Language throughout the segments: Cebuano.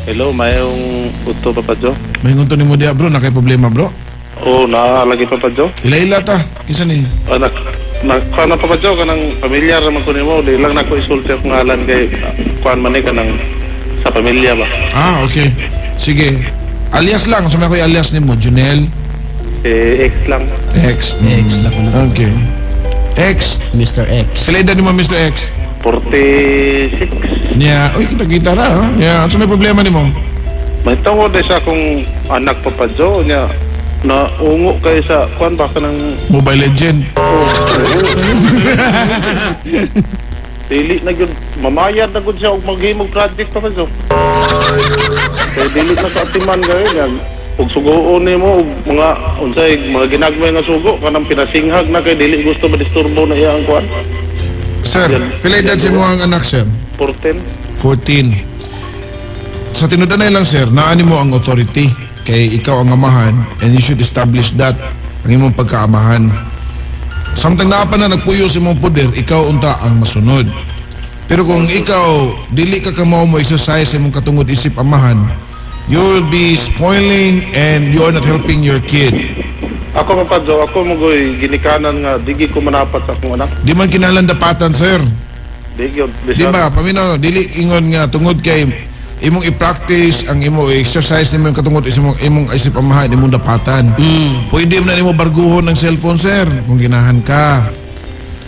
Hello, mayong udto, Papa Joe. May ngunto nimo diha, bro, naa kay problema, bro. Oh, naa lagi, Papa Joe. Ila-ila ta. Kinsa ni? Ah, nak na kuan na, Papa Joe, kanang pamilyar naman ko nimo, di lang nako isulti akong ngalan kay kuan man ni, kanang sa pamilya ba. Ah, okay. Sige. Alias lang, sa ko alias nimo, Junel? Eh, X lang. X. X lang ko na. Okay. X. Mr. X. Pila edad nimo, Mr. X? 46. Nya, uy, kita-kita ra, ha? Nya, ano may problema nimo? May tungod sa akong anak, Papa Joe, niya na ungo kay sa kuan ba, kanang Mobile Legend. Oh, dili na gyud mamayad na gud siya og maghimog project, Papa Joe. Kay dili na kaatiman kayo niya. Ug sugoon nimo og mga unsay mga ginagmay nga sugo, kanang pinasinghag na kay dili gusto madisturbo na iya ang kuan. Sir, pila edad sa imo ang anak, sir? 14. 14. Sa tinud-anay lang, sir, naa nimo ang authority kay ikaw ang amahan and you should establish that ang imong pagkaamahan. Samtang naa pa na nagpuyo sa imong poder, ikaw unta ang masunod. Pero kung ikaw dili ka kamao mo exercise sa imong katungod isip amahan, you will be spoiling and you are not helping your kid. Ako, Papa Joe, ako mo goy ginikanan nga digi ko manapat sa akong anak. Di man kinahanglan dapatan, sir. Di gyud. Di ba? Paminaw, dili ingon nga tungod kay imong i-practice ang imo exercise nimo yung katungod imong imong isip amahan, imong dapatan. Pwede mo na nimo barguhon ng cellphone, sir, kung ginahan ka.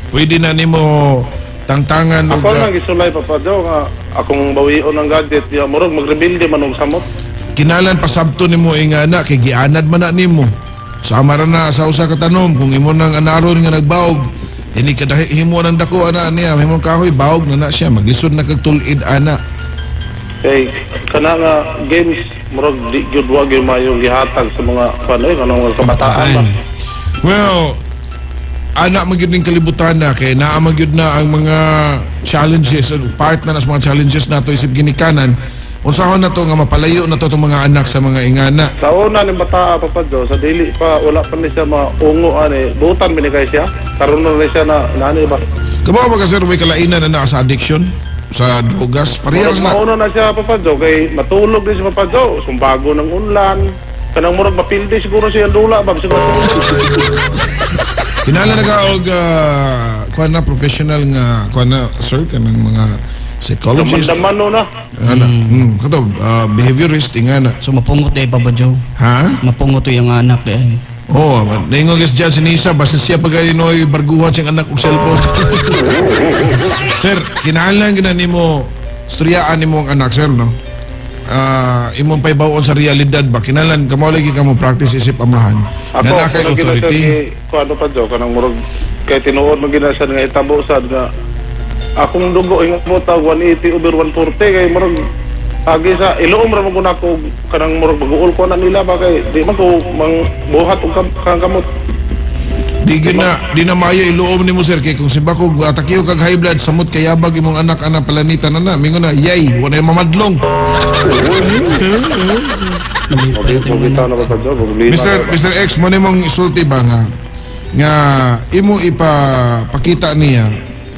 Pwede na nimo tangtangan og Ako lang gisulay, Papa Joe, nga akong bawion ang gadget ya murag magrebelde man og samot. Kinalan pasabto nimo ingana kay gianad man na nimo. Sama ra na sa usa ka tanom, kung imo nang anaron nga nagbaog ini kadahi himo ng dako ana niya, himong kahoy, baog na na siya, maglisod na kag tulid ana. Kay kana nga games murag di gyud wa gyud maayong gihatag sa mga kuan oy, kanang mga kabataan ba. Well, ana man gyud ning kalibutan na kay naa man gyud na ang mga challenges, part na sa mga challenges nato isip ginikanan. Unsahon na to nga mapalayo na to itong mga anak sa mga ingana. Sa una ning bata, Papa Joe, sa dili pa wala pa ni siya maungo ani, butan mi ni kay siya. Karon na ni siya na nani ba. Kabaw ba ka, sir, may kalainan na na sa addiction sa drogas? Parehas Murag na. mauna na siya, Papa Joe, kay matulog din si Papa Joe, sumbago ng unlan. Kanang murag mapildi siguro siya dula ba siguro. Kinahanglan na ka og kuan na professional nga kuan na, sir, kanang mga psychologist. Daman no na. Ana, kato behaviorist ingana. So mapungot eh, Papa Joe. Ha? Mapungot yung anak eh. Oh, naingon guys dyan si Nisa, basta siya pag noy barguhan siyang anak og cellphone. Sir, kinahanglan gina nimo istoryaan nimo ang anak, sir, no? Ah, imong pahibaw-on sa realidad ba? Kinahanglan kamo lagi ka mo practice isip amahan. Ako, Nga naa kay ako na authority. Kay, kuan pa Jo, kanang murag kay tinuod man gina siya nga hitabo sad nga akong dugo ingon mo tag 180 over 140 kay murag agi sa iloom ra man ko nako kanang murag maguol ko na nila ba kay di man ko mang buhat og kang kamot. Di gyud na di na maayo iluom nimo, sir, kay kung siba ko atakiyo kag high blood, samot kayabag imong anak ana planeta na na mingon na yay wala mamadlong. Mabit mo kita na ba Jo, problema. Mr. X, mo nimong isulti ba nga nga imo ipapakita niya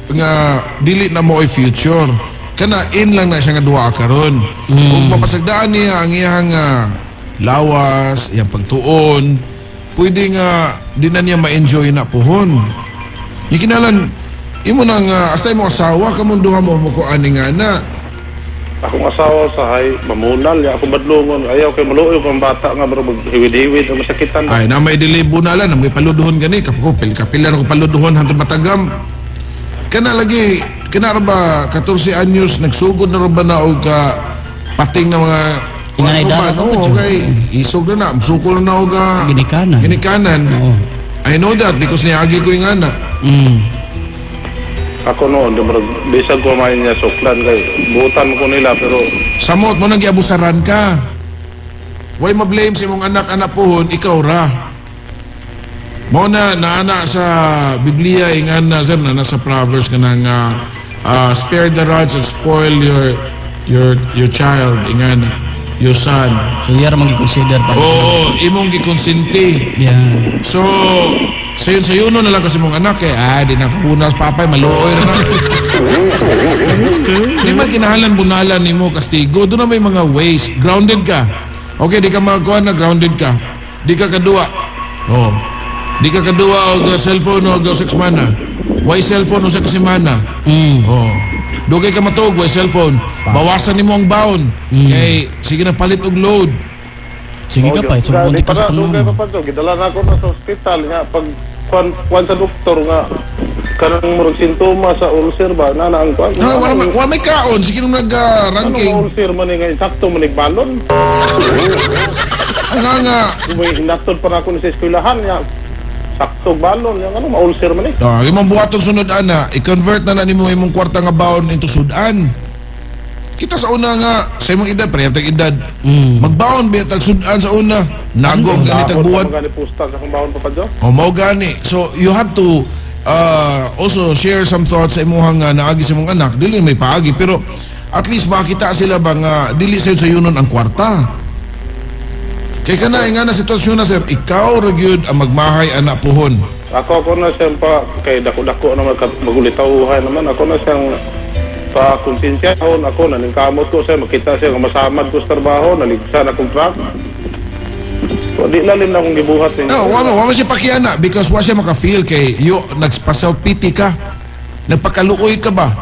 nga dili na mo ay future kana in lang na siya nga duwa karon. Kung mapasagdaan niya ang iyang lawas, iyang pagtuon, pwede nga di na niya ma-enjoy na puhon. Yung kinalan imo nang hasta imo asawa kamong duha mo mo ko ani nga na. Akong asawa sa hay mamunal ya akong badlongon ayaw kay maluoy kang bata nga murag maghiwid-hiwid ang masakitan. Ay, na may dili bunalan, na may paluduhon gani, kapko kapilan ko paluduhon hantod matagam. Kana lagi, kana ra ba 14 anyos nagsugod na ra ba na og ka pating na mga Inganay Ano ba, dala no, pa, Joe. okay, isog na na, sukol na og Ginikanan. Ginikanan. Oo. I know that because niagi ko yung ana. Ako noon di murag bisag ko man niya suklan kay butan ko nila pero Samot mo nang giabusaran ka. Why ma-blame sa imong anak anak pohon, ikaw ra. Mo na naana sa Biblia ingan na, sir, na nasa Proverbs kanang spare the rods and spoil your child ingana, your son. So yara man gi-consider pa. Oo, imong gikonsinti. Yeah. So Sayon sayuno na lang kasi mong anak eh. Ah, di na kabunas papay, maluoy na. Di man kinahanglan bunalan nimo kastigo. Doon na may mga ways. Grounded ka. Okay, di ka makakuha na grounded ka. Di ka kadua. Oh. Di ka kadua og cellphone og 6 semana. Why cellphone usa ka semana? Oh. Dugay ka matuog, why cellphone. Bawasan nimo ang baon. Kay sige na palit og load. Sige ka pa, sumbong Di ka sa pa na, dugay tangmama. pa pa to. Gidala na ako na sa ospital nga pag kuan sa doktor nga kanang murag sintoma sa ulcer ba na na ang kuan. Ah, wala may kaon sige nung Ano nag-ranking. Ulcer man ni nga insakto man ni balon. Nga nga. May hinatod pa na ako ni sa eskwelahan nga sakto balon yang ano ma-ulcer man eh. Ah, imong buhaton sunod ana, i-convert na na nimo imong kwarta nga baon into sudan. Kita sa una nga sa imong edad, pareha tag edad. Magbaon biya tag sudan sa una. Nago ang ganit tag buwan. Gani pusta sa akong baon, Papa Jo. O mao gani. So you have to also share some thoughts sa imuhang naagi sa imong anak. Dili may paagi pero at least makita sila ba nga dili sayo sayunon ang kwarta. Kay kana nga na sitwasyon na, sir, ikaw ra gyud ang magmahay ana puhon. Ako na siyang pa kay dako-dako naman magulitawhay naman ako na siyang pa konsensya ako naningkamot ko siya makita siya nga masamad ko sa trabaho, naligsan akong truck. So, di lalim na akong gibuhat ninyo. No, wa man siya pakiana because wa siya maka-feel kay you nagpa-self pity ka. Nagpakaluoy ka ba?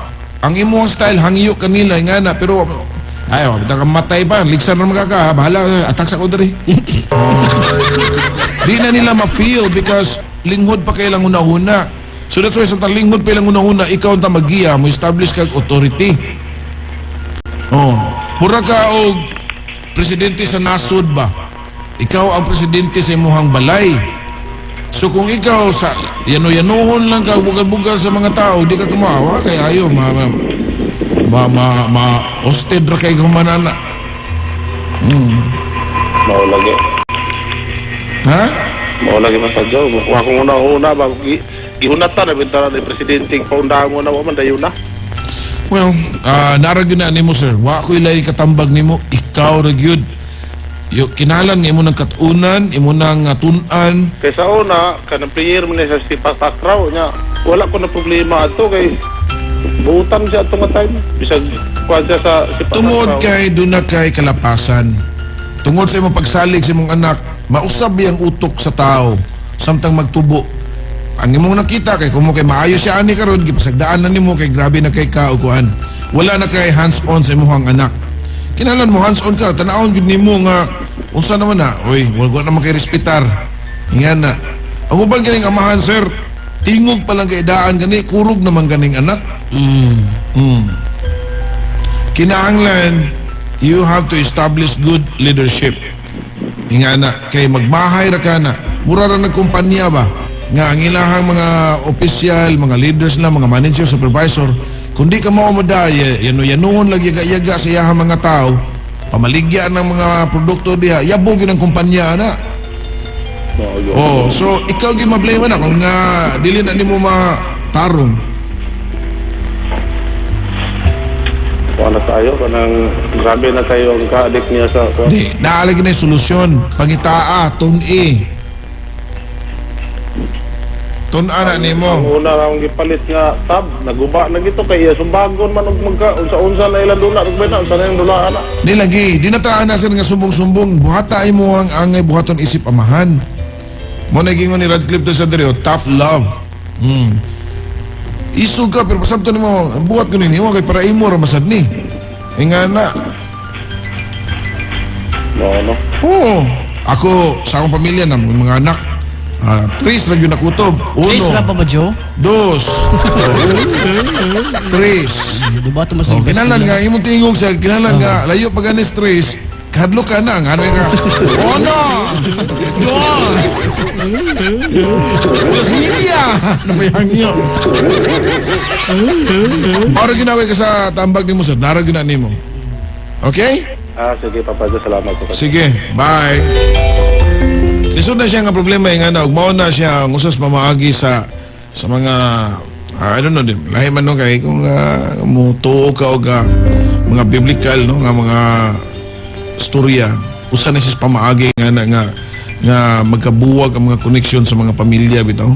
Ang imong style hangyo kanila nga na pero ay, wa ka matay pa, ligsan ra ka, ha? Bahala attack sa ko diri. Di na nila ma-feel because linghod pa kay lang una-una. So that's why sa lingkod pa ilang una-una, ikaw ang tamagiya, mo establish kag authority. Oh, mura ka og presidente sa nasod ba? Ikaw ang presidente sa imuhang balay. So kung ikaw sa yano-yanuhon lang ka, bugal-bugal sa mga tao, di ka kumawa kay ayo ma ma ma ma, ma osted ra kay humanana. Mao lagi. Ha? Mao lagi, Papa Joe. Wa akong una-una ba gihunatan na bintana ni presidente paundangon na wa man dayon na. Well, nara gyud na nimo, sir. Wa ko ilay katambag nimo, ikaw ra gyud. Yo kinalan nga imo nang katunan, imo nang tun-an. Kay sa una kanang player man ni sa Sepak Takraw nya wala ko na problema ato kay buutan siya ato nga time bisag kuan siya sa Sepak Tungod Takraw. kay doon na kay kalapasan. Tungod sa imong pagsalig sa imong anak, mausab ang utok sa tao samtang magtubo. Ang imong nakita kay kung mo kay maayo siya ani karon gipasagdaan na nimo kay grabe na kay ka og kuan. Wala na kay hands-on sa imong anak. Kinahanglan mo hands-on ka, tan-awon gyud nimo nga unsa naman na, oy, wala naman kay respetar. Ingan na. Ang uban ganing amahan, sir, tingog pa lang kay daan gani, kurog naman ganing anak. Kinahanglan you have to establish good leadership. Inga na kay magmahay ra ka na. Mura ra nagkumpanya ba nga ang ilahang mga opisyal, mga leaders na, mga manager, supervisor, kung di ka mao mo yano yanuhon lagi yaga-yaga sa iyahang mga tao, pamaligya ng mga produkto diha, yabog yun ang kumpanya na. No, Oh, so ikaw gyud ma-blame na kung nga dili na nimo matarong. Wala tayo kanang grabe na kayo ang ka-addict niya sa kuan. Di, naalagi na yung solusyon. Pangitaa, tun-i. Tun-a na nimo. Ang una ra akong gipalit nga tab, naguba na gito kay iya sumbagon man og magka unsa-unsa na ilang dula ug na unsa na ilang dula ana. Di lagi, di na taan na sir nga sumbong-sumbong. Buhata imo ang angay buhaton isip amahan. Mo na gingon ni Radcliffe to sa diri, oh, tough love. Isog ka pero pasabto nimo, buhat ko nini kay para imo ra masad ni. Inga na. No, no. Oo. Ako sa akong pamilya na mga anak, tres ra gyud nakutob. Uno, Tres ra pa ba, Joe? Dos, tres. Di ba ito mas Oh, kinahanglan nga imong tingog sir, kinahanglan nga layo pa gani stress. Kahadlok ka na, nga ano ka? Uno, dos, dos media. Ano ba yan niyo? Mara ginaway ka sa tambag nimo, sir. Nara gina nimo. Okay? Ah, sige, Papa Joe, salamat po. Sige, bye. Lisod na siya nga problema nga na ug mao na siya ang usas pamaagi sa mga I don't know din lahi man no kay kung mutuo ka og mga biblical no nga mga storya, usa na siya sa pamaagi nga na nga Nga magkabuwag ang mga koneksyon sa mga pamilya bitaw.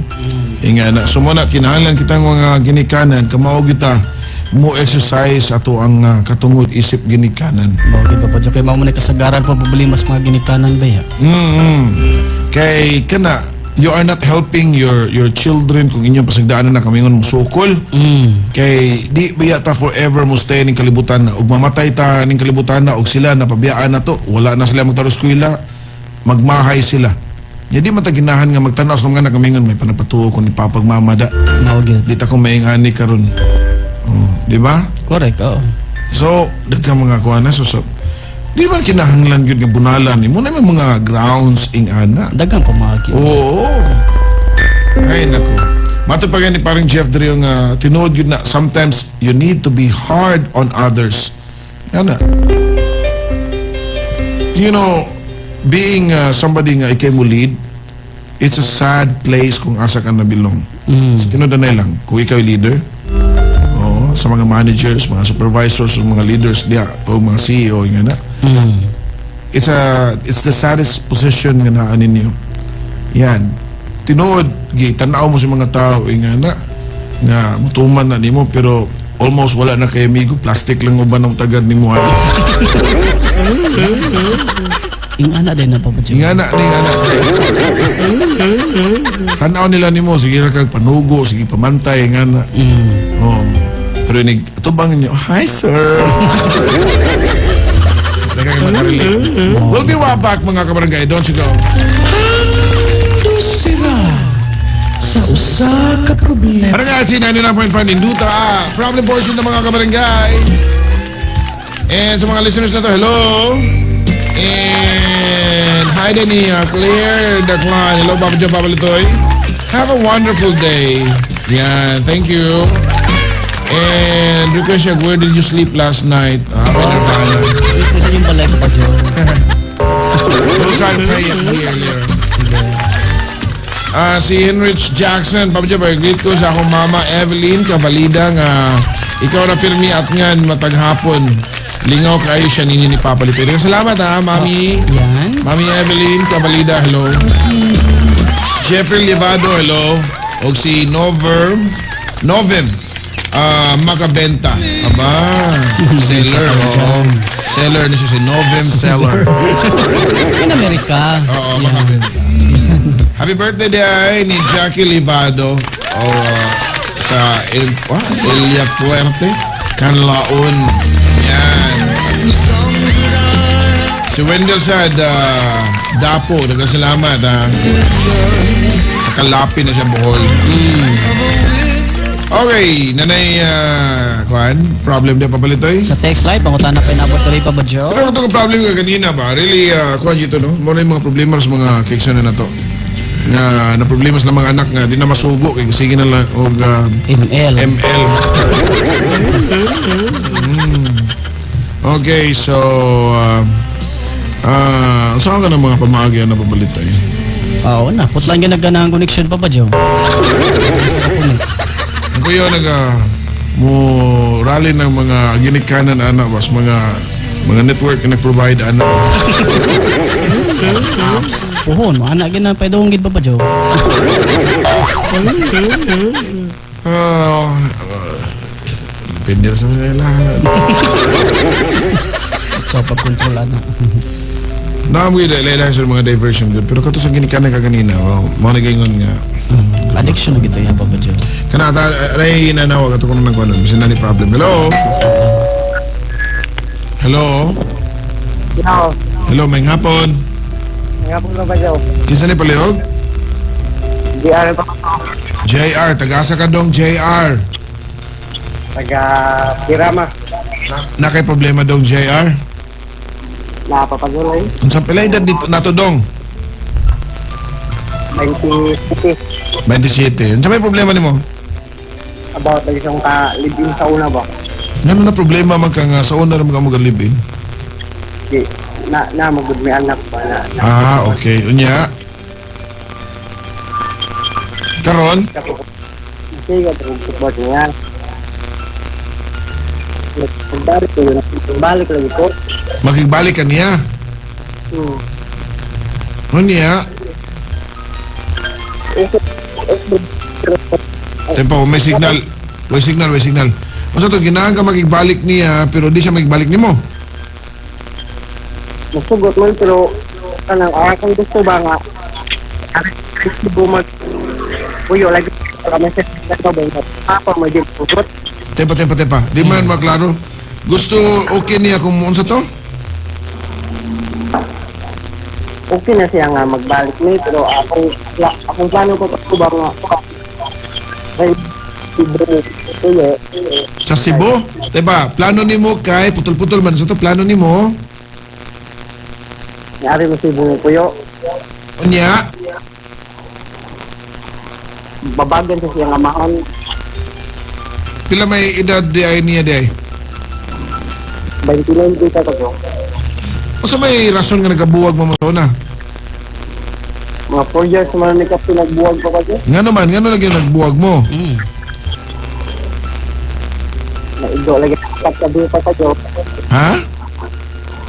Inga na. So mo na kinahanglan kitang mga ginikanan kamao kita mo exercise ato ang katungod isip ginikanan. Mao gid, Papa Joe, kay mao man kasagaran pa problema sa mga ginikanan ba ya. Kay kana you are not helping your children kung inyong pasagdaanan na kamingon mo sukol. Kay di ba ta forever mo stay ning kalibutan na ug mamatay ta ning kalibutan na ug sila napabiyaan na to, wala na sila magtaro eskwela, magmahay sila. Jadi man ta ginahan nga magtanaw sa mga anak kamingon may panapatuo ko ni papag mama da. Mao gyud. Di ta ko maingani karon. Oh, di ba? Correct, oo. So, dagkang mga kuha na so, so di man kinahanglan gyud nga bunalan nimo na may mga grounds ing ana. Daghang pamaagi. Oo. Ay nako. Mato pa gani parang Jeff diri nga tinuod gyud na sometimes you need to be hard on others. Yana. You know, being somebody nga ikay mo lead, it's a sad place kung asa ka nabilong. Sa tinuod na lang, kung ikaw ay leader, oo, sa mga managers, mga supervisors, o mga leaders diya, o mga CEO, nga na. It's the saddest position nga naa ninyo. Yan. Tinuod, gi tan-aw mo sa mga tao nga na nga mutuman na nimo pero almost wala na kay amigo, plastic lang uban ang tagad nimo ana. Ingana din na, Papa Joe. Nga na ni nga na. Tan-aw nila nimo sige ra kag panugo, sige pamantay nga na. Oh. Pero nig atubang ninyo, "Hi sir." Teka kayo makarelate. We'll be right back, mga kabarangay. Don't you go. Sira sa usa ka problema. Barangay LT 99.5 Induta. Problem portion ng mga kabarangay. And sa mga listeners na to, hello. And hi din ni Claire Daclan. Hello, Papa Joe, Papa Litoy. Have a wonderful day. Yan, thank you. And request siya, "Where did you sleep last night?" Ah, may Nirvana. Sleep na sa inyong balay, Papa Joe. We'll try to play it here later. Ah, si Henrich Jackson, Papa Joe, greet ko sa akong mama Evelyn Cavalida nga ikaw na pirmi at ngan matag hapon. Lingaw kayo siya ninyo ni Papa Litoy. Salamat ha, Mami. Yan. Mami Evelyn Cavalida, hello. Jeffrey Levado, hello. O si Nover, Novem, Makabenta. Aba, seller, oo. Seller ni siya si Novem Seller. In Amerika. Oo, Yan. Makabenta. Happy birthday day ni Jackie Livado. O, sa El, what? Elia Fuerte, Canlaon. Yan. Si Wendell Sad, Dapo, daghang salamat ha. Sa Kalapi na siya, Bohol. Okay, nanay, kuan, problem di papalitoy? Sa text live, pangutana pa inabot diri, Papa Joe. Pero itong problem ka kanina ba, really, kuan dito, no? Mo na yung mga problema sa mga kiksa na to. Nga, na problema sa mga anak nga, di na masugo, kay sige na lang, og ML. ML. Okay, so, saan ka ng mga pamaagi na pabalita eh? Oo na, putlan ka nagganahang connection, Papa Joe. Ang kuya nag mo rally ng mga ginikanan ana bas mga network na nag-provide ana. Apps. Puhon, mo anak gina paidong gid, Papa Joe. Ah, depende sa lahat. So pag-control ana. Naam gyud dahil sa mga diversion good pero kato sa ginikanan ka kanina, well, mo na gaingon nga Addiction na gito ya, Papa Joe. Kana ta aray nanawag ato kuno nang kuno bisan na ni problem. Hello. Hello. Hello. Hello, may hapon. Nga po ba Joe? Kinsa ni palihog? JR pa ko. JR, tagasa ka dong JR. Taga Pirama. Na kay problema dong JR? Napapagulay. Unsa pila edad dito nato dong? 27. 27. Unsa may problema nimo? About lagi sa ka live-in sa una ba? Ngano na problema man ka nga sa una ra man ka live-in? Di na na magud may anak ba na. Na Ah, okay. Unya. Karon, Sige, ba niya? Balik ko, balik lagi ko. Makigbalik ka niya. Unya, tempo, may signal. May signal, may signal. Unsa to, ginahan ka makigbalik niya pero di siya makigbalik nimo. Musugot man pero kanang akong gusto ba nga Cebu mag puyo lagi kami sa papa mo di musugot. Tempa, tempa, tempa. Di man maklaro. Gusto okay niya kung unsa to? Okay na siya nga magbalik ni pero akong plano ko ba nga ay Cebu puyo. Sa Cebu? Diba, plano nimo kay putol-putol man sa to plano nimo. Yari mo Cebu puyo. Unya, babagan sa siyang amahan. Pila may edad di ay niya di ay? 29 ka to. Unsa may rason nga nagabuwag mo mo na? Mga 4 years man ni ka pinagbuwag pa kasi. Ngano man, ngano lagi nagbuwag mo? Naigo lagi upat ka pa kayo. Ha?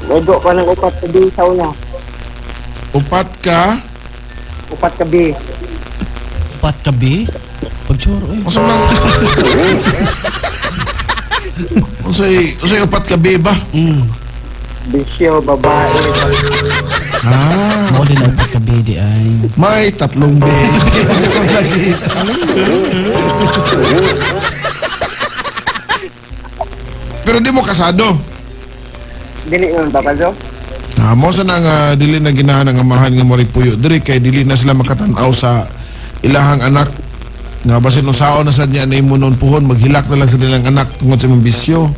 Naigo pa ng upat ka sa una. Upat ka? Upat ka B. Upat ka B? Pagtsuro eh. Unsa man? Unsay upat ka B ba? Bisyo, babae. Ah. Mo din upat ka B di ay. May tatlong B. Lagi. Pero di mo kasado. Dili man Papa Joe. Ah, mo sa nga dili na ginahan ang amahan nga mo puyo diri kay dili na sila makatan-aw sa ilahang anak nga basin unsaon na sad niya na imo noon puhon maghilak na lang sa nilang anak tungod sa imong bisyo.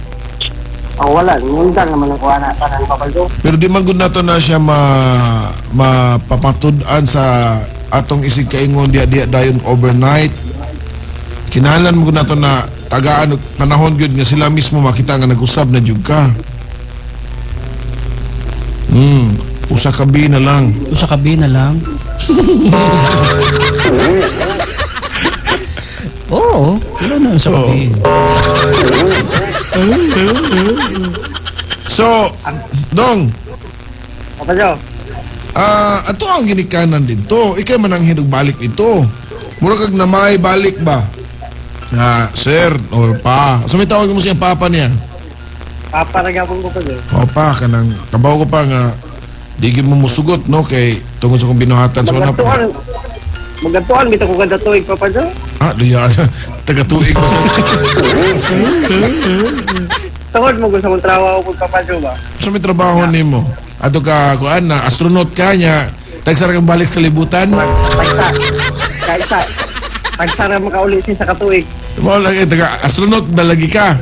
Oh, wala, ngundang naman ang kuha na tanan Papa Joe. Pero di man gud nato na siya mapapatud-an sa atong isig kaingon diha dayon overnight. Kinahanglan mo gud nato na tagaan og panahon gyud nga sila mismo makita nga nag-usab na jud ka. Usa ka B na lang. Usa ka B na lang. Oo, wala na usa ka B. So, Dong. Papa Joe. Ato ang ginikanan dito. Ikay man ang hinugbalik dito. Mura kag namay balik ba? Na, sir or pa. So may tawag mo siyang papa niya. Papa ra gyapon ko pa Joe. Papa kanang kabaw ko pa nga di gyud mo musugot no kay tungod sa kong binuhatan sa una pa. Magatuan bitaw ko kada tuig Papa Joe. Ah, luya. Taga tuig pa sa. Tungod mo gusto mong trabaho ko Papa Joe ba? Sa may trabaho nimo. Ato ka kuan na astronaut ka nya. Tagsara kang balik sa libutan. Tagsa. Kaisa. Tagsara makauli siya sa katuig. Mo lang taga astronaut ba lagi ka?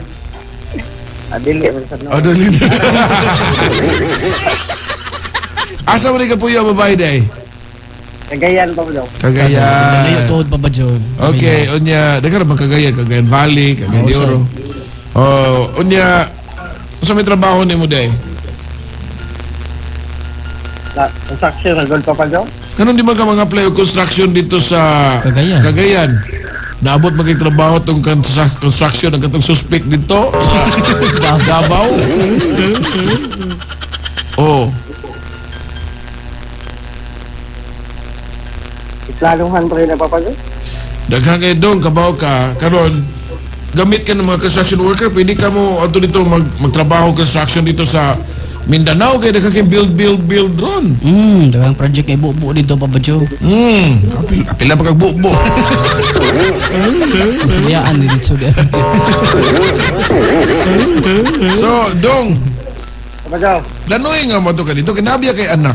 Ah, dili man sa no. Oh, dili. Asa mo ni ka puyo babae day? Cagayan pa ba? Cagayan. Layo tuod pa ba Joe? Okay, unya, daghan bang Cagayan, Cagayan Valley, Cagayan de Oro. Oh, unya, unsa may trabaho nimo day? Construction ra gud pa Joe. Kanon di man ka mga apply og construction dito sa Cagayan. Cagayan. Naabot maging trabaho tong construction ang katong suspect dito sa Davao. Oh. Iplanuhan pa rin na Papa Joe. Daghan kay dong kabaw ka karon gamit ka ng mga construction worker, pwede ka mo adto dito magtrabaho construction dito sa Mindanao kay daghan kay build ron. Daghang project kay buo-buo dito Papa Joe. Apil apil pa kag buo-buo. Siyaan dito. So, dong. Papa Joe. Lanoy nga mo to ka dito kinabiya kay anak.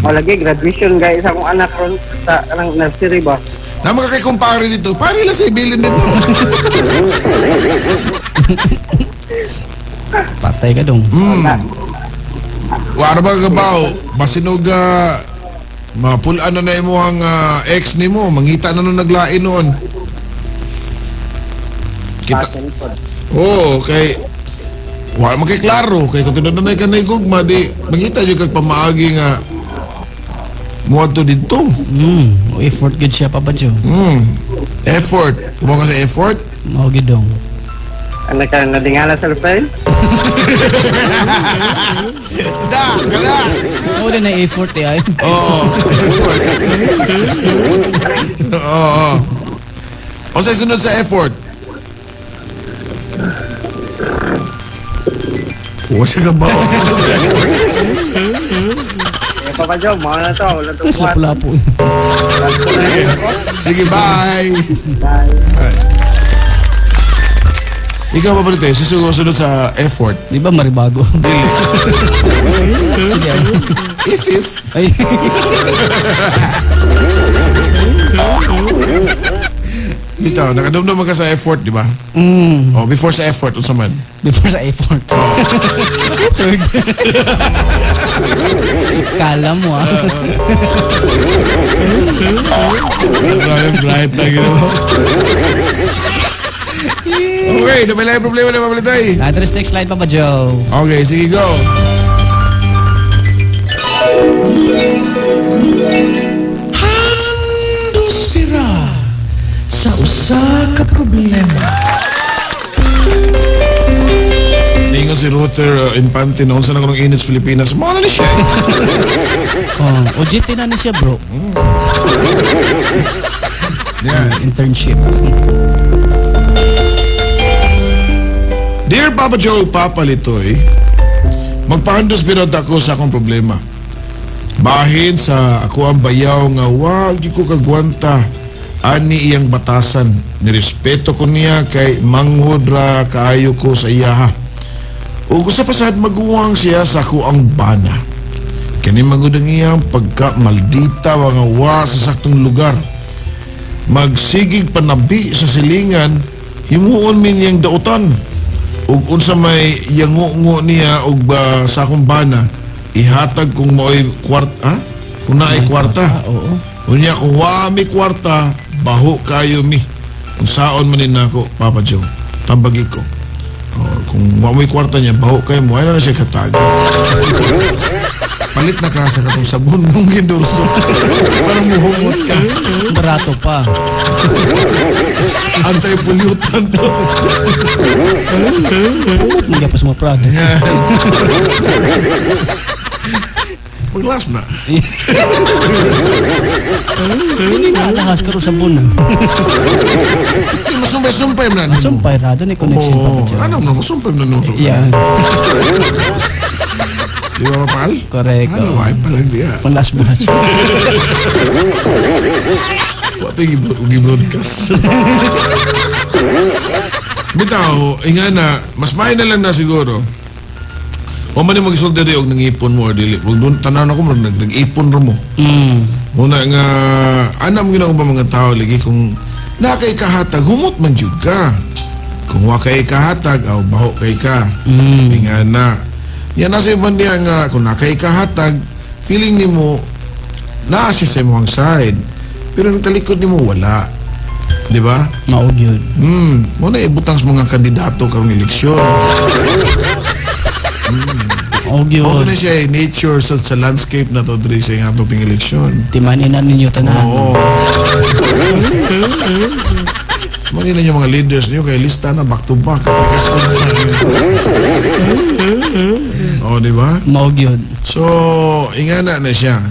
O lagi graduation guys akong anak ron sa kanang nursery ba. Namo ka kay kumpare dito. Pare lang sa ibilin dito. Patay ka dong. Wala ba kabaw? Basinog mapulaan na na imo ang ex nimo, mangita na nung naglain noon. Kita. Oo, kay wala man kay klaro kay kung tinanay ka na gugma di mangita jud kag pamaagi nga muadto didto. Effort gud siya Papa Joe. Effort. Kumo ka sa effort? Mao gid dong. Ano ka nadingala sa friend? Da, kada. Mo din na effort eh ay. Oo. Effort. Oo. O sa sunod sa effort? Wa siya ka ba? Eh, Papa Joe, mga na to. Wala to Mas buhat. lapu-lapu. Sige. Sige, bye. Bye. Ikaw pa palitoy, susunod sa effort. Di ba maribago? Dili. Sige. If. Ay. Bitaw, nakadumdum ka sa effort, di ba? Mm. Oh, before sa effort, unsa man? Before sa effort. Oh. Third. Kala mo ah. Grabe, bright na gano'n. Okay, na may problema na mapalitoy. Address next slide, Papa Joe. Okay, sige, go. Handos sira sa usa ka problema. Ningon si Ruther Infante noon sa nagkaroong init sa Pilipinas. Mao na ni siya. Oh, OJT na ni siya, bro. Yeah. Internship. Dear Papa Joe, Papa Litoy, magpahandos pinod ako sa akong problema. Bahin sa ako ang bayaw nga wag ko kagwanta ani iyang batasan. Nirespeto ko niya kay manghod ra kaayo ko sa iyaha. Ug usa pa sad maguwang siya sa ako ang bana. Kani magud ang iyang pagka maldita nga wa sa saktong lugar. Magsigig panabi sa silingan, himuon mi niyang dautan. Ug unsa may yango-ngo niya og ba, sa akong bana, ihatag kung maoy kwarta, ha? Kung naay kwarta. Oo. Unya kung wa mi kwarta, baho kayo mi. Unsaon man ni nako, Papa Joe. Tambagi ko. Oh, kung wa mo'y kwarta niya, baho kayo mo. Ay na siya katag. Palit na ka sa katong sabon mong gindurso. Para muhumot ka. Barato pa. Anti-pollutant to. Humot mo gyapon sa mga product. Yan. Paglas na. Hindi na alahas karon sa sabon. Hindi, masumpay-sumpay mo na. Sumpay rado ni connection, Oo. Papa Joe. Ano mo, masumpay mo na. Yan. Di ba, Mapal? Correct. Ano, oo. ay palang diya. Panlas buhat. Wa tayo gi-broadcast. Bitaw, inga na, mas may na lang na siguro. Wa man ni magsulti rin og nangipon mo or dili. Wag doon tanaw na ko murag nag-ipon ra mo. Mm. Muna nga anam gyud ba mga tao lagi kung na kay kahatag humot man jud ka. Kung wa kay kahatag aw baho kay ka. Mm. Inga na. Yan nasa iban diya nga kung na kay kahatag feeling nimo naa siya sa imong side. Pero ang talikod nimo wala. Di ba? Mao gyud. Mo na ibutang sa mga kandidato karong eleksyon. Mao Mao gyud. na siya eh, nature sa landscape na to diri sa atong ting eleksyon. Timanin na ninyo tanan. Oo. Mali na yung mga leaders niyo kay lista na back to back. Oh, di ba? Mao gyud. So, ingana na siya.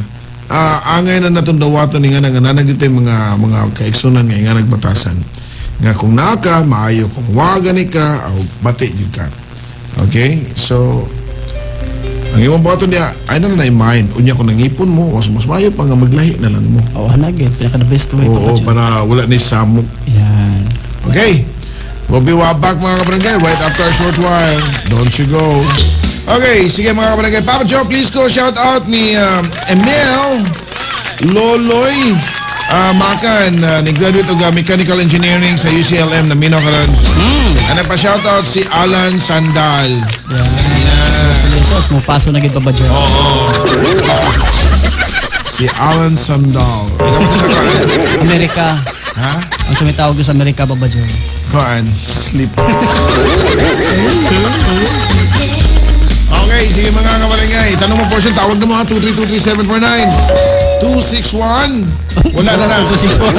Angay na natong dawatan ingana nga nanagit mga kaigsunan nga ingana nagbatasan. Nga kung naa ka, maayo, kung wa gani ka, aw bati gyud ka. Okay? So, ang imong buhaton niya, ay na na mind. Unya kung nangipon mo, mas maayo pa nga maglahi na lang mo. Oo, hanag gyud. Pinaka the best way, Oo, Papa Joe. para wala ni samok. Yan. Okay. We'll be right back mga kabarangay right after a short while. Don't you go. Okay, sige mga kabarangay. Papa Joe, please go shout out ni Emil Loloy Makan, ni graduate og Mechanical Engineering sa UCLM na Mino karon. Ano pa shout out si Alan Sandal. Yan. Congratulations, mo paso na gid Papa Joe. Oo. Si Alan Sandal. Ikaw ba sa kaan? Amerika. Ha? Ang sumitawag sa Amerika, Papa Joe. Kaan? Sleep. Okay, sige mga kabarangay. Tanong mo portion, tawag na mo ha. 2323749. 261. Wala na na. 261.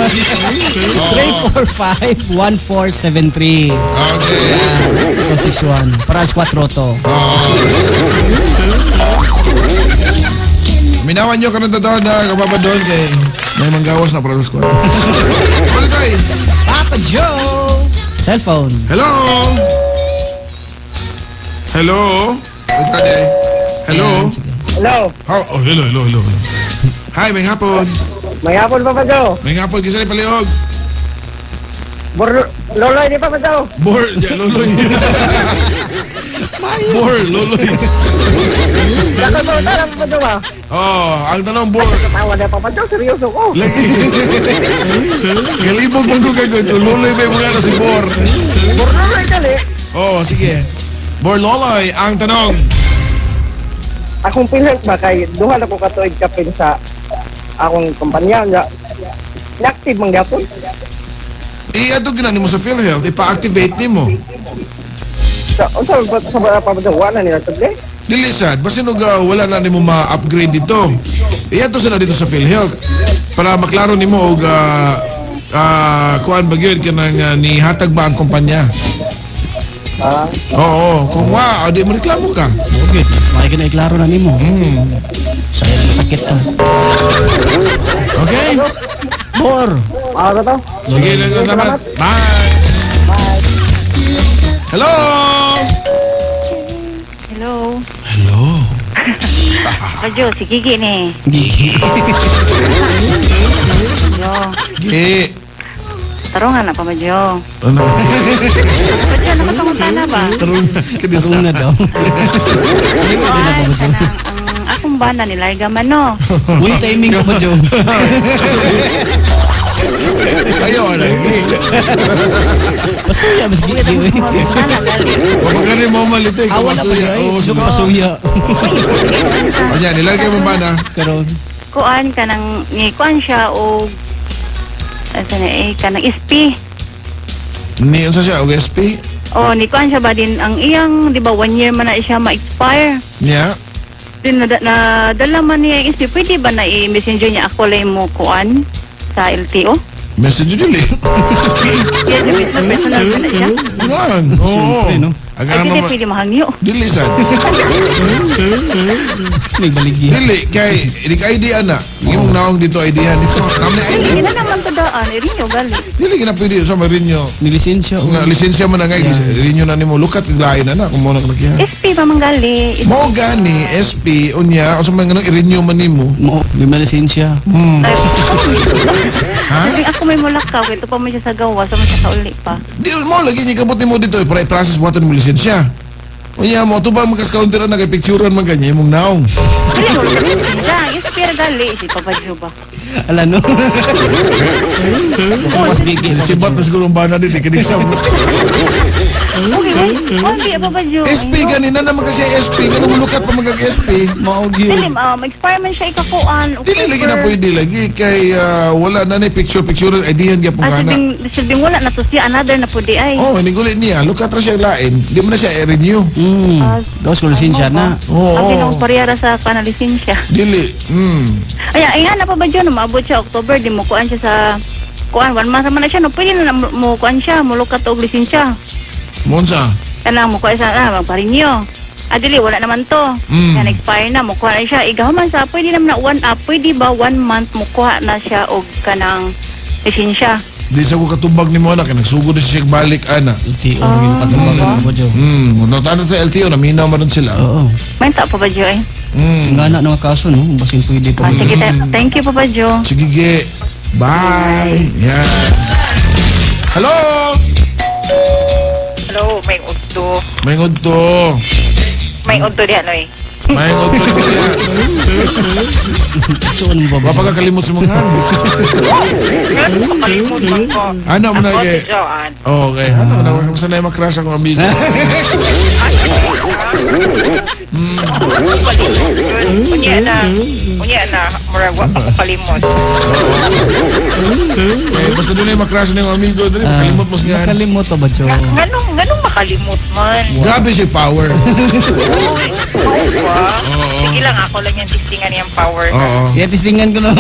345-1473. Okay. 261. Para sa 4 to. Oo. Paminawan nyo ka ng totoo na kapapa doon kay may manggawas na para sa squad. Balik tayo. Papa Joe! Cellphone. Hello? Hello? Wait ka di. Hello? Ayan, sige. Hello. How? Oh, hello, hello, hello. Hello. Hi, may hapon. May hapon, Papa Joe. May hapon kasi palihog. Bor Loloy ni Papa Joe. Bor, ya, loloy. Bor, loloy. Dakal ba tara, Papa Joe ba? Oh, ang tanong, Bor. Katawa na, Papa Joe, seryoso ko. Lagi. Galibog man ko kay kung loloy may mga na si Bor. Bor Loloy dali. Oh, sige. Bor Loloy, ang tanong. Akong PhilHealth ba kay duha na ko katuig kapin sa akong kumpanya nga inactive man gyapon. I-ato gina nimo sa PhilHealth, ipa-activate nimo. Sa unsa ba sa ba, Papa Joe, wala nila tudle? Dili sad, basin og wala na nimo ma-upgrade dito. Iadto sa na dito sa PhilHealth para maklaro nimo og kuan ba gyud kanang nihatag ba ang kumpanya. Ah, Oo, kung wa, di mo reklamo ka. Okay. Mas na iklaro na nimo. Sayang masakit ka. Okay? Bor! ah to. Sige lang, salamat. Bye. Hello. Hello. Hello. Papa Joe, si Gigi ni. Gigi. Jo. Gi. Tarungan na, Papa Joe. Ano? Papa Joe, nakapangunta na ba? Tarong na. Tarong na daw. Kuan, kanang, ang akong bana nila man no. Uy, timing ko ba, Joe? Ayaw na. Gi. Pasuya, mas gigi. Uy. Sana gali. Kapag mo malito, ikaw Awa na pa masuya. siya. Oo, Joe, pasuya. Ayan, nilalagay mo ba na? Karon. Kuan kanang ni kuan siya og asa na eh kanang SP. Ni, unsa siya, og SP? Oh, ni kuan siya ba din ang iyang di ba one year man na siya ma-expire. Niya? Din na, na dala man niya ang SP, pwede ba na i-messenger niya ako lang mo kuan sa LTO? Messenger dili. Yes, personal personal ba na siya? Ngan. Oo. Siyempre, no? Ang Ay, ano dili ma- pwede mahangyo. Dili sad. May baligya. Dili kay di ka ID ana. Imong naong dito ID han dito. Nam ni ID. Dili na naman to daan, irinyo gali. Dili gina pwede sa marinyo. May lisensya. Nga lisensya man na nga rinyo na nimo lukat kag lain ana kung mo na kanakihan. SP pa man gali. Mo gani SP unya unsa man ganang i-renew man nimo. Mo, may lisensya. Ay, Sabi ako may mulakaw, ito pa man siya sa gawa, sa man siya kauli pa. Di mo lagi niya kabot nimo dito para i-process buhaton mo lisensya. Unya mo to ba magkas counter na kay picturean man ganya imong naong. Dili mo lisensya, SP ra gali si Papa Joe ba. Ala no. Mas gigi. Sibat na siguro ang bana dito kini sa Okay, wait. Kuan di Papa Joe. SP ganina naman kasi SP kanang mulukat pa magkag SP. Maog yun. Dili, expire man siya ikakuan. Dili lagi na pwede lagi kay wala na ni picture picture ID han gyapon Ah, kana. silbing, silbing wala na to siya, another na po di ay. Oh, ini gulit niya. Lukat ra siya lain. Di mo na siya i-renew. Gawas ko lisensya na. Oo. Ang ginong pariyara sa kanalisensya. Dili. Ay, ay nga na pa ba dyan, maabot siya October, di mo kuan siya sa kuan, 1 month naman na siya, no, pwede na na mo kuan siya, mulukat og lisensya. Monsa. Kanang mo kuan siya, magparinyo. Ah, dili, wala naman to. Yan, expire na, mukuha na siya. Igaw man sa, pwede naman na pwede ba 1 month mukuha na siya og kanang lisensya. Di sa ko katubag ni mo na kay nagsugod na siya balik ana. LTO rin patubagan mo ba, Joe? Kung sa LTO naminaw man rin sila. Oo. May pa ba, Joe, eh? Ang gana ng kaso, no? Basin pwede pa. Ah, sige, thank you, Papa Joe. Sige, ge. Bye. Yan. Hello. Hello, may udto. May ngodto. May udto diha noy. May ngodto diya. So, ano ba ba? Wa pa ka kalimot sa mga han. Pero makalimot man ko. Ano mo na Ako kay si Joanne. Okay. Ano na kamusta na yung makrush akong amigo. Unya na, murag wa pa ko kalimot. Eh, basta doon na yung makrush na yung amigo dali makalimot mo sa nga. Nakalimot ba, Joe? Nganong makalimot man? Grabe siya power. Uy, mao ba? Sige lang, ako lang yung tistingan niyang power. Oo. Kaya tistingan ko na.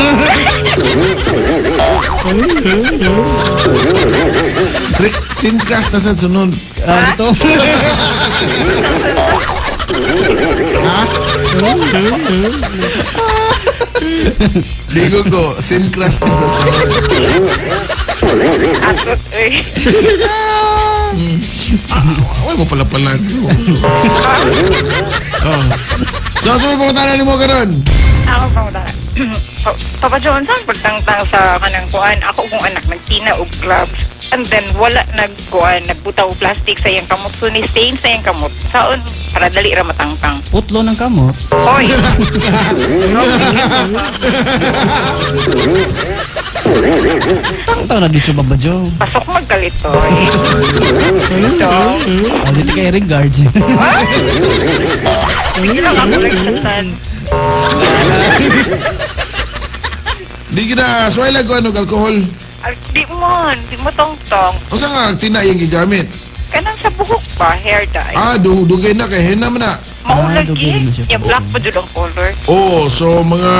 Tin class na sa sunod. Ah, dito. Ha? Ligo ko, thin crust na sa sabon. Atot, eh. Ah, mo pala pala. Oh. So, sa may pangutana ni mo karon? Ako pangutana. Papa John, saan pagtangtang sa kanang kuan? Ako kong anak nagtina og gloves. And then wala nagkuan, nagbutaw og plastic sa iyang kamot. So ni stain sa iyang kamot. Saon para dali ra matangtang. Putlo ng kamot. Hoy. Tangtang na dito Baba Joe. Pasok magkalito. So, Oh, dito kay regards. sige lang ako nagsasan. Di kita suway ko ano alcohol. Di mo, di mo tongtong. Unsa nga tina iyang gigamit? Kanang sa buhok ba, hair dye. Ah, dugay na kay henna man na. Maulag dugay eh. na siya. Yung black pa dyan ang color. Oh, so mga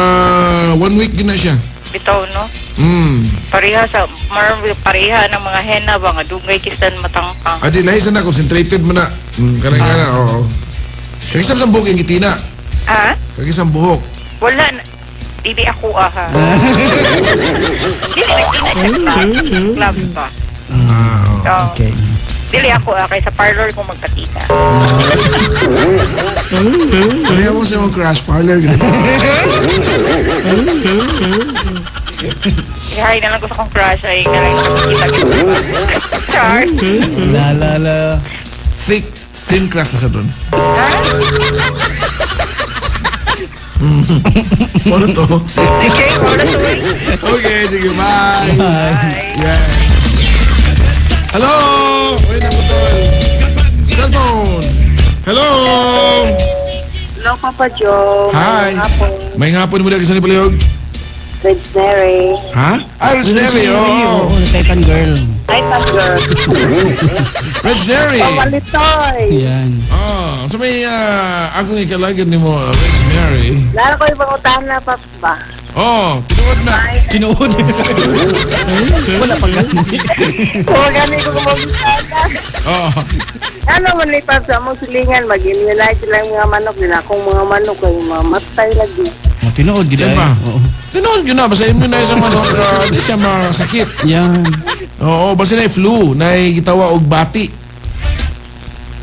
1 week gina siya. Bitaw, no? Pareha sa, pareha ng mga henna ba nga dugay kisan matangtang. Adi lahi sana concentrated man na. Kanang kana, oo. Kagisam sa buhok yung gitina. Ha? Kagisam buhok. Wala na. Dili ako ah ha. Dili nagtina siya gloves. Gloves ba? Ah, oo. So, Okay. Dili ako ah, kay sa parlor ko magkatika. Pareha mo sa imong crush parlor. Ihay na lang ko sa kong crush ay na lang nakikita ko. Char. La la la. Thick, thin crust na sa doon. Ha? Ano to? Okay, wala sorry. Okay, sige, bye. Bye. Yeah. Hello! Uy, naputol. Cellphone. Hello! Hello, Papa Joe. Hi. May hapon mo dahil sa Palihog? Rosemary. Ha? Ah, Rosemary, Oo, oh. Titan girl. Hi, Girl. Rosemary. Pamalitoy. Yan. Oh, so may akong ikalagan ni mo, Rosemary. Lalo ko yung pangutahan na, Paps ba? Oh, tinuod na. Tinuod. Wala pang gani. Kung gani ko kumagutana. Oh. Ano man ni Paps, among silingan, mag-immunize sila yung mga manok. Din akong mga manok ay mamatay lagi. Oh, tinuod gid ay. Diba? Oo. Tinuod yun na, basta immunize ang manok, di siya masakit. Yan. Oo, basta na flu, na gitawa og bati.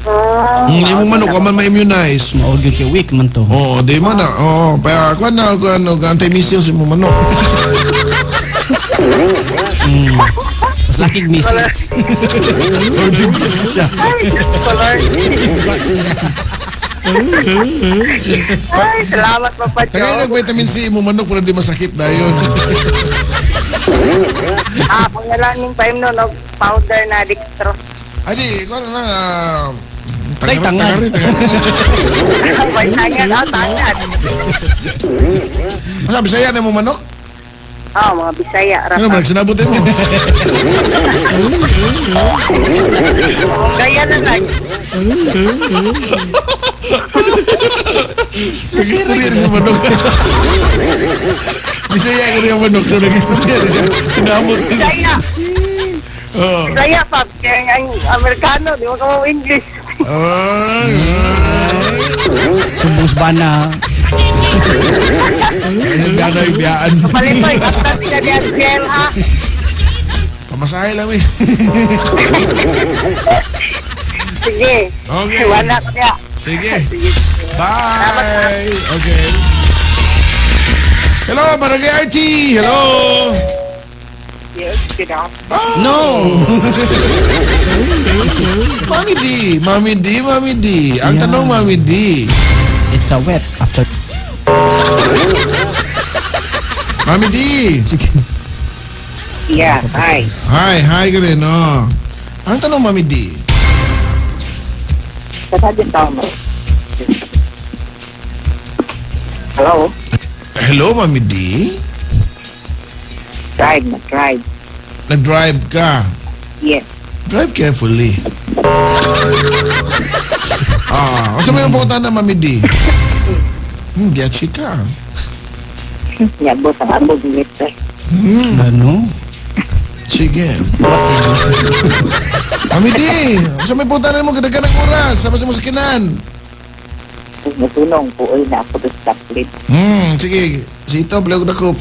Ah, Hindi mo manok, man ma-immunize. Mao gyud kay weak man to. Oo, di man na. Oo, kaya kuan na, kuan na, anti-measles mo manok. Mas lakig missiles. Siya. Ay, color. Ay, salamat, Papa Tagay Joe. ng vitamin C mo manok para di masakit dayon. Ah, kung nalaning pa no, no, powder na dextrose. Adi, kuan na Tay, tangan. Tagari, tagari. May tangan, ah, tangan. Masa Bisaya na mo manok? Ah, mga Bisaya. Ano ba nagsinabot mo? Gaya na lang. Nag-istorya sa manok. Bisaya ko rin ang manok, so nag-istorya siya. Sinabot. Bisaya. Oo. Bisaya, Pap. Kaya ang Amerikano, di mo ka mo English. Ay, Sumbong bana. ay. Gano'y biyaan. Palitoy, basta sila ni Angel, ha? Pamasahe lang eh. Sige. Okay. Wala ko niya. Sige. Bye. Okay. Hello, Barangay RT. Hello. Yes, good afternoon. No. Mami D. Mami D. Mami D. Ang Yeah. tanong, Mami D. It's a wet after. Mami D. Sige. Yeah, hi. Hi, hi ka rin, oh. Ang tanong, Mami D. Kasadi tama. Hello? Hello, Mami D. Drive na, drive. Nag-drive ka. Yes. Drive carefully. Ah, unsa may pumunta na Mami D? Diyachi ka. Yabot ang abog nito. Ano? Sige. Mami D, unsa may punta na mo kadagan ng oras? Sama sa mo sakinan. Natunong po ay na ako sa split. Sige. Sito, blog na ko.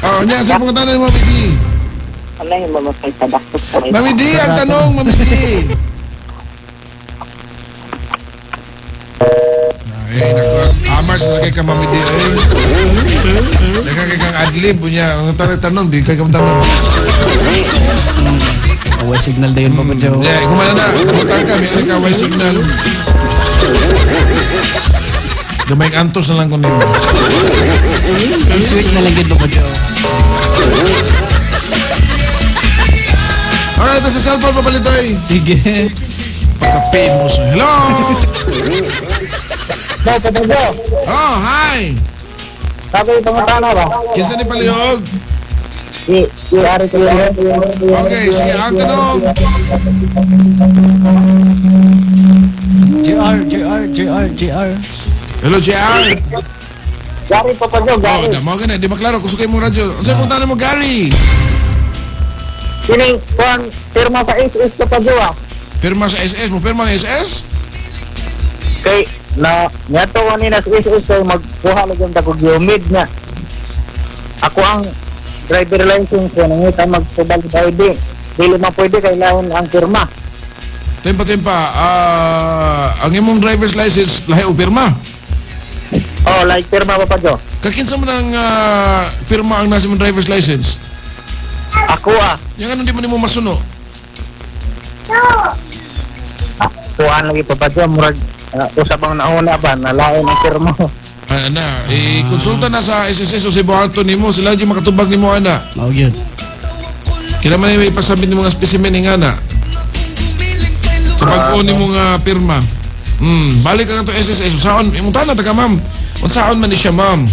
Oh, nya sa pangutanan mo, Mami D. Wala yung mamatay sa dakot ko. Mami D, ang tanong, Mami D. Ay, nako. Amar sa sakay ka, Mami D. Ay. Daghang kay kang adlib unya. Ang tanong, di kay kang tanong. Away signal dayon, Papa Joe. Yeah, kumana na. Butang ka, may ka way signal. Gamay antos na lang ko nimo. I-switch na lang gid, Papa Joe. Alright, ito sa cellphone, papalitoy. Sige. Pagka-famous. Hello! Hello, Papa Joe. Oh, hi! Sabi yung pangutana ba? Kinsa ni Palihog? Di, ari ko yun. Okay, sige, ang tanong. JR, JR, JR, JR. Hello, JR. Gary, Papa Joe, Oh, Gary. da mo gani, di maklaro kung sukay mong radyo. Unsa pong tanong mo, Gary? Kining, kuan, pirma sa SS, Papa Joe, ah. Pirma sa SS mo, pirma ang SS? Kay, na, nyato kanina sa SS, kay magkuha lagi ang dagog humid nga. Ako ang driver license ko, nangita magpabalik ID. Dili man pwede, kailangan ang pirma. Tempa, tempa, ang imong driver's license, lahi o pirma? Oh, like pirma, Papa Joe. Kakinsa man ang pirma ang nasa imong driver's license? Ako ah. Yang ano di mo nimo masuno? Kuhaan lagi, Papa Joe, murag, usap ang nauna ba, nalain ang pirma. Ana, i-konsulta na sa SSS o sa Ibuhato nimo, sila yung makatubag nimo ana. Mao gyud. Kailangan man may ipasabit nimo nga specimen ni ana. Sa pag-on nimo nga pirma. Balik ka to SSS unsaon imong tanan taga ma'am. Unsaon man ni siya ma'am?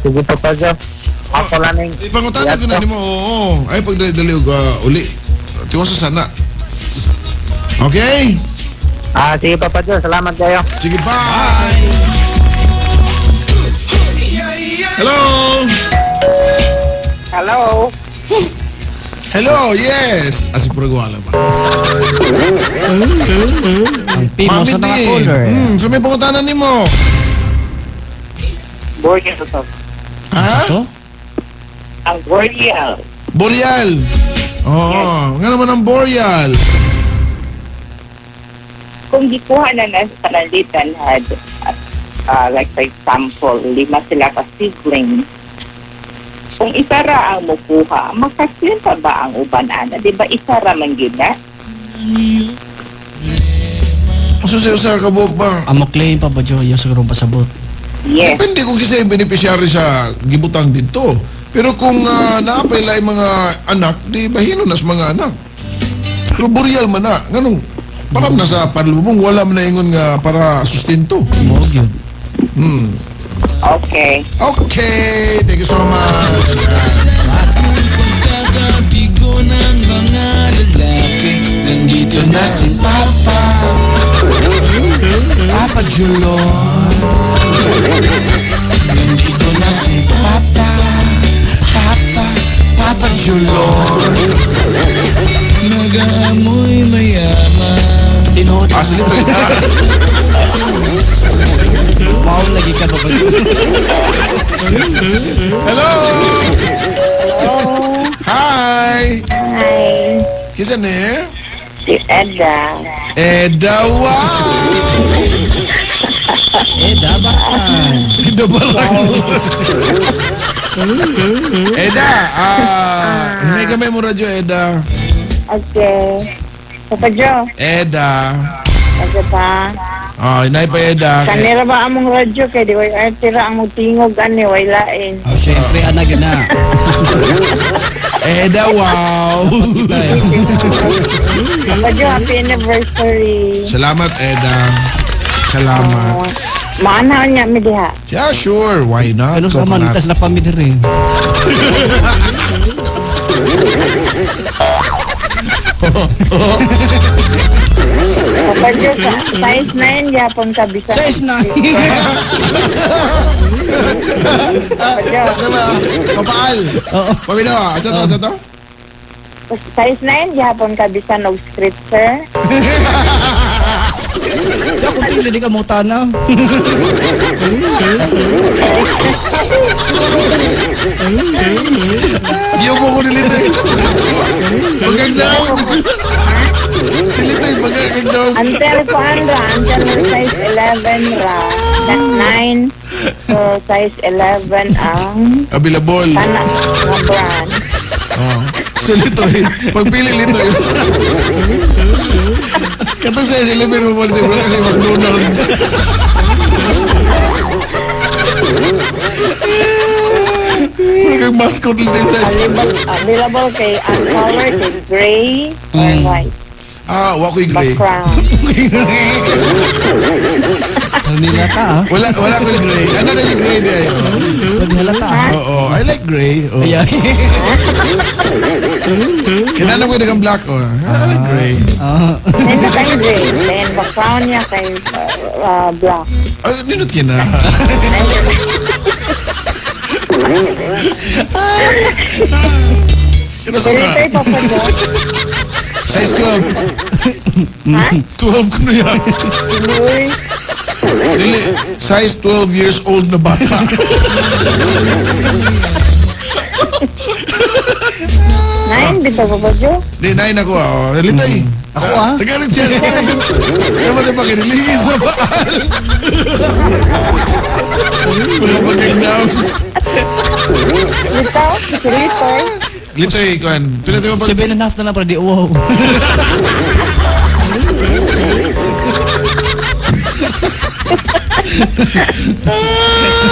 Sige, Papa Joe. Ako lang ning Ipangutana ko na nimo. Oo. Ay pag dali og uli. Tiwasa sana. Okay? Sige, Papa Joe, salamat kayo. Sige, bye. Hello. Hello. Hello, yes. Asi puro wala ba? Ang pimo sa Mami mga D. caller. So may pangutana nimo. Boreal to. Ha? Ito? Ang Boreal. Boreal. Oo, nga naman ang Boreal. Kung gikuha na na sa panalitan had, like for example, 5 sila ka siblings. Kung isa ra ang mukuha, makasyon pa ba ang uban ana? Di ba isa ra man gyud na? Usa sa usa ka buok ba? Amo claim, Papa Joe, yung siguro pasabot. Yes. Depende kung kinsa yung beneficiary sa gibutang dito. Pero kung naapay laing mga anak, di bahino na sa mga anak. Pero Boreal man na. Nganong parang nasa panlubong, wala man na ingon nga para sustento. Mao gyud. Okay. Okay, thank you so much. Nandito na si Papa. Papa Julon. Nandito na si Papa. Papa, Papa Julon. Nag-aamoy mayaman. Tinuod. Sige, ito. Wow, lagi ka, Papa Joe. Hello! Hi! Hi. Kinsa ni? Si Eda. Eda, wow! Eda, bakan. Eda, bakan. Eda, hinay kami mo radyo, Eda. Okay. Papa Joe. Eda. Papa pa. Ah, hinay pa, Eda. Kanira ba among radyo kay di way artira ang mutingog ani way lain. Oh, syempre, ana gana. Eda, wow. Papa Joe, happy anniversary. Salamat, Eda. Salamat. Oh, maana niya mi diha. Yeah, sure. Why not? Ano sa man, Coconut. tas na pamid rin. Papa Joe, size 9 gyapon ka bisa. Size 9. Papa Joe. Tama, papaal. Oo. Paminawa, asa to, asa to? Size 9 gihapon ka bisan og script, sir. Sa akong pili, di ka mo tanaw. Iyo mo ko ni Litoy. Maganda. Si Litoy, maganda. Until kuan ra, until size 11 ra. 9 so size 11 ang Available. kana nga brand. Oh. So Litoy, pagpili Litoy. Katong size 11 mo pala, bro, kasi McDonald's. Wala kang mascot Litoy size. Available kay ang color kay gray or white. Ah, wa ko'y gray. Background. Nila ka, ah. Wala ko'y gray. Ano na yung gray niya? Naghalata, ah. Oo, I like gray. Oh. Ayan. Kinanam ko yung black. Oh. I like gray. Then kay gray. Then background niya kay black. Ay, nindot kina. Kina sa Pero ito pa po. Size 12. Ha? 12 ko na yan. Uy. Dili, size 12 years old na bata. 9 bitaw pa po, Jo? Di, 9 ako. Oh. Litay. Ako ah. Tagalog siya, Litay. Dapat yung pakinilingis sa paal. Wala pa kang now. Bitaw? Si Litoy? Litoy, kuan. Pila tayo pag... 7.5 na lang para di uwaw.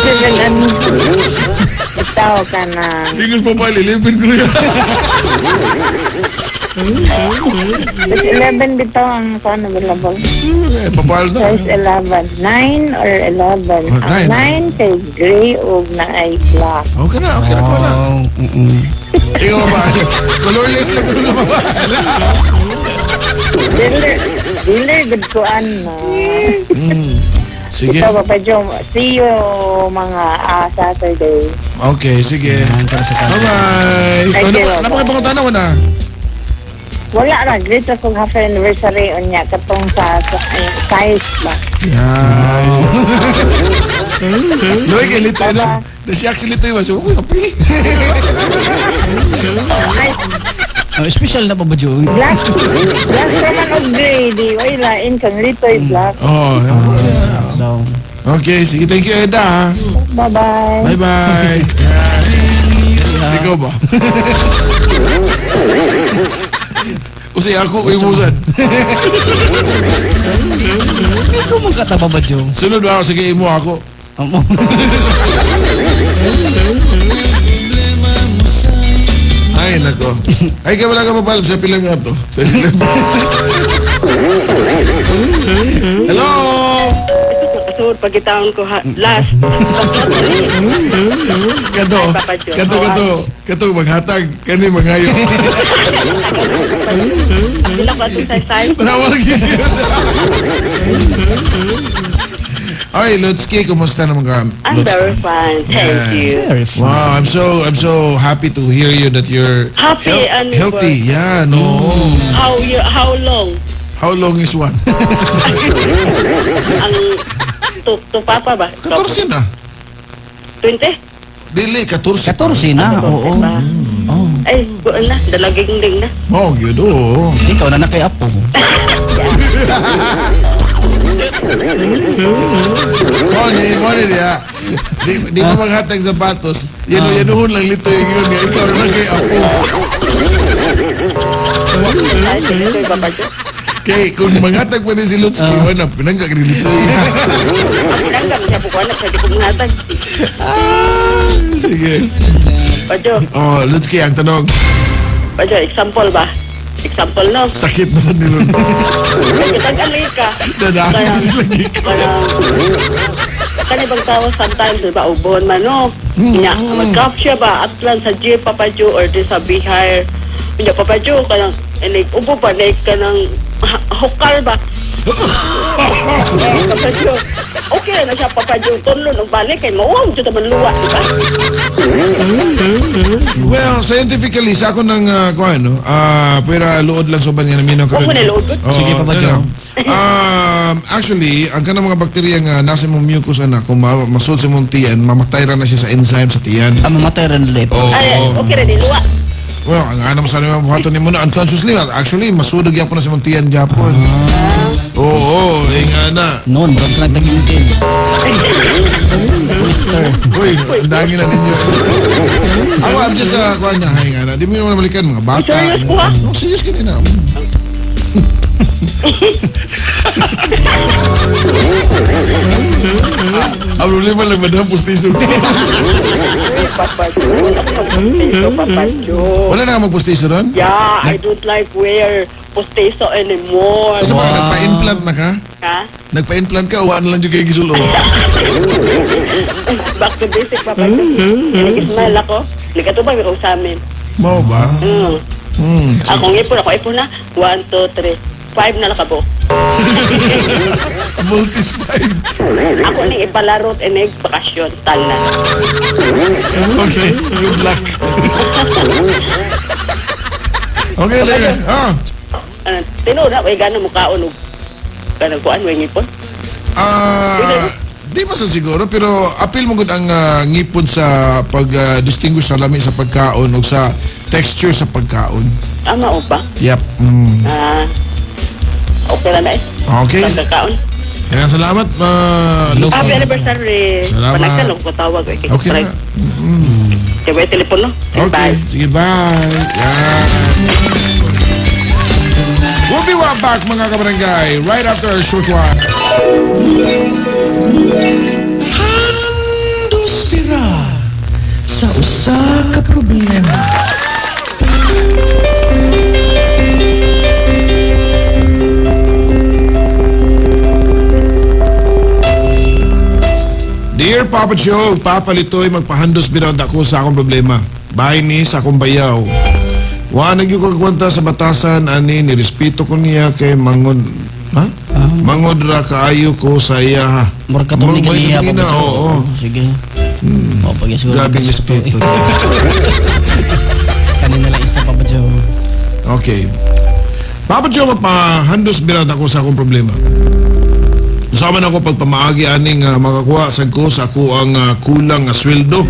Seven and bitaw ka na. Ingon pa pala, 11 ko na yan. Size 11 bitaw ang kuan available. Eh, papal na. Size 11. 9 or 11. Oh, Ang 9. 9 kay gray o naay black. Okay na, okay na, okay na. Ikaw ba? Colorless lang ko na ba? Dealer, good kuan no. Sige. Ito, Papa Joe. See you mga Saturday. Okay, sige. Bye-bye. Thank you, bye-bye. Napakipangutana ko na. Wala ra, great akong happy anniversary unya katong sa size ba. Yeah. Luwi kay Litoy na. Nasiyak si Litoy ba? So, uy, apil. Oh, special na pa ba, Joe? Black. Black raman og gray. Di, oy, lain kang Litoy black. Oh, yeah. Okay, sige. Thank you, Eda. Bye-bye. Bye-bye. Ikaw ba? Usay ako, uy, musan. Ikaw mong kataba ba, Joe? Sunod ba ako? Sige, imo ako. Ay, nako. Ay, kaya wala ka papalab sa pilang nga to. Sa ilang. Hello! Kasur, pagkitaon ko ha, last. Kato, kato, kato. Kato, maghatag. Kani, mangayo. Sila ko atong saysay. Tanawa lagi. Ay, Lutski, kumusta naman ka? I'm very fine, thank you. Very fine. Wow, I'm so happy to hear you that you're Happy and healthy. Yeah, no. How long? How long is one? Ang to papa ba? 14 na. 20? Dili, 14. 14 na, oo. Oh. Ay, buwan na. Dalaging ding na. Oh, yun, oo. Ikaw na na kay Apo. Mone niya. Di pa maghatag sapatos. Yan, yanuhon lang lito yung yun. Ikaw na kay Apo. Kay, kung maghatag pa ni si Lutski, wala, pinangga ka ni Litoy. Pinangga mo siya po anak, sa di ko maghatag. Sige. Pajo. Oh, Lutski, ang tanong. Pajo, example ba? Example, no? Sakit na sa nilon. Kitag-alay ka. Dadaan lagi ka. Kani bang tao sometimes, diba, ubon man, no? Nya, mag-cough siya ba? Atlan sa jeep, Papa Joe, or di sa Bihar. Nya, Papa Joe, kanang, like, ubo ba, like, kanang, hukal ba? Papa Joe, Okay na siya, Papa Joe, tunlon og balik kay mauwaw jud man luwa, di ba? Well, scientifically, sa ako ng, kuan, no? Pwera luod lang soban nga naminaw karon. Huwag mo na luod. Oo, Sige, Papa ano. Joe. Actually, ang kanang mga bakterya nga nasa mong mucus, anak, kung masud sa mong tiyan, mamatay ra na siya sa enzyme sa tiyan. Ah, mamatay rin nila. Oo. Ay, okay ra di luwa. Well, ang anam sa mga buhaton nimo na unconsciously, actually, masudog yapon na sa mong tiyan Japon. Oo, eh nga na. Noon, bro, sa nagtagintin. Oyster. Uy, ang dami na ninyo. Ako, I'm just, kuan na, hay nga na. Di mo naman balikan, mga bata. Serious ko, ha? No, serious ka nina. Ang problema lang, madam, pustiso. Papa Joe, ako magpostiso, Papa Joe. Wala na ka magpustiso ron? Yeah, I don't like wear postiso anymore. Kasi baka nagpa-implant na ka? Ha? Nagpa-implant ka, uwan na lang dyan kayo gisulo. Back to basic, Papa Joe. Nag-smile ako. Nagkatubang ako sa amin. Mao ba? Mm. Hmm. Akong ipon, ako ipon na. 1, 2, 3. 5 na nakabo. Voltis 5. Ako ning ipalarot inig bakasyon tanan. Okay, good luck. Okay, lagi. Ah, Tinuod na way gana mukaon og kanang kuan way ngipon. Di ba sa siguro, pero apil mo gud ang ngipon sa pag-distinguish sa lami sa pagkaon o sa texture sa pagkaon. Tama o ba? Yep. Mm. Ah. Okay ra na eh. Okay. Pagkakaon. Kaya salamat, Luke. Happy anniversary. Salamat. Panagtan ko tawag eh. Okay na. Kaya may telepono. Okay. Bye. Sige, bye. Yan. We'll be right back, mga kabarangay, right after a short while. Handos bira sa usa ka problema. Dear Papa Joe, Papa Litoy, magpahandos birang dako sa akong problema. Bahay ni sa akong bayaw. Wa nagyo ko kwenta sa batasan ani ni respeto ko niya kay mangod ha? Mangod ra kaayo ko sa iya ha. Murag katong ni Murag kaniya, kanina, Papa Joe. oo. Sige. O, pag siguro Grabe ka sa respeto. Kanina lang isa, Papa Joe. Okay. Papa Joe, mapahandos birang dako sa akong problema. Sama na ako pagpamaagi aning makakuha sad ko sa ako ang kulang nga sweldo